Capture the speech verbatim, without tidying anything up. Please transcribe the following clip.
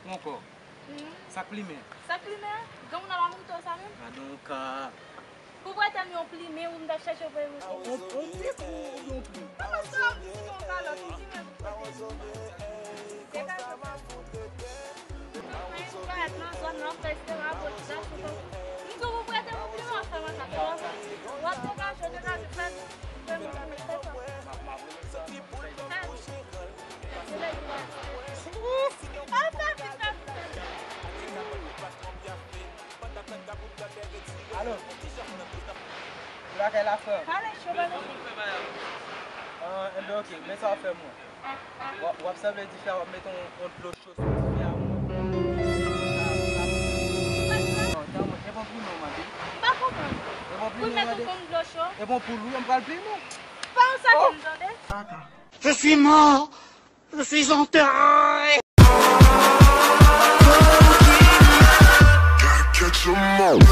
Ou ankò? Sa k plimen? Sa k plimen? Gen moun nan lamouto sa menm? Gadon ka. Pou prete m yon plimen, ou m t ap chèche pou yon. On, on plim ou, ou yon plim? Kòman sa, ou di yon kalòt, ou di men pou prete m? Degaje w. Mwen parèt nan zòn nan, fè se rapò, la sou tonton. M di w pou prete m yon plimen, sa mwen ka fè ansanm. W ap degaje w, degaje, fè vit, fè vit, fè sa. Fè vit. Al fè vit, fè vit, fè vit. Alo. Ou lakay la, frè m? Pale cho, pale cho. Ah, enben, ok. Men sa w ap fè mwen. W ap, w ap sanble dife a, w ap mete yon, yon dlo cho sou dife a, mwen. Non, tann mwen. E bon plimen w mande? M pa konprann. E bon plimen w mande? Pou l mete yon dlo cho? E bon pou l, wi, m pral plimen w. Pa yon sa ke m tande. Je suis mort. Je suis enterré. Gotta catch 'em all.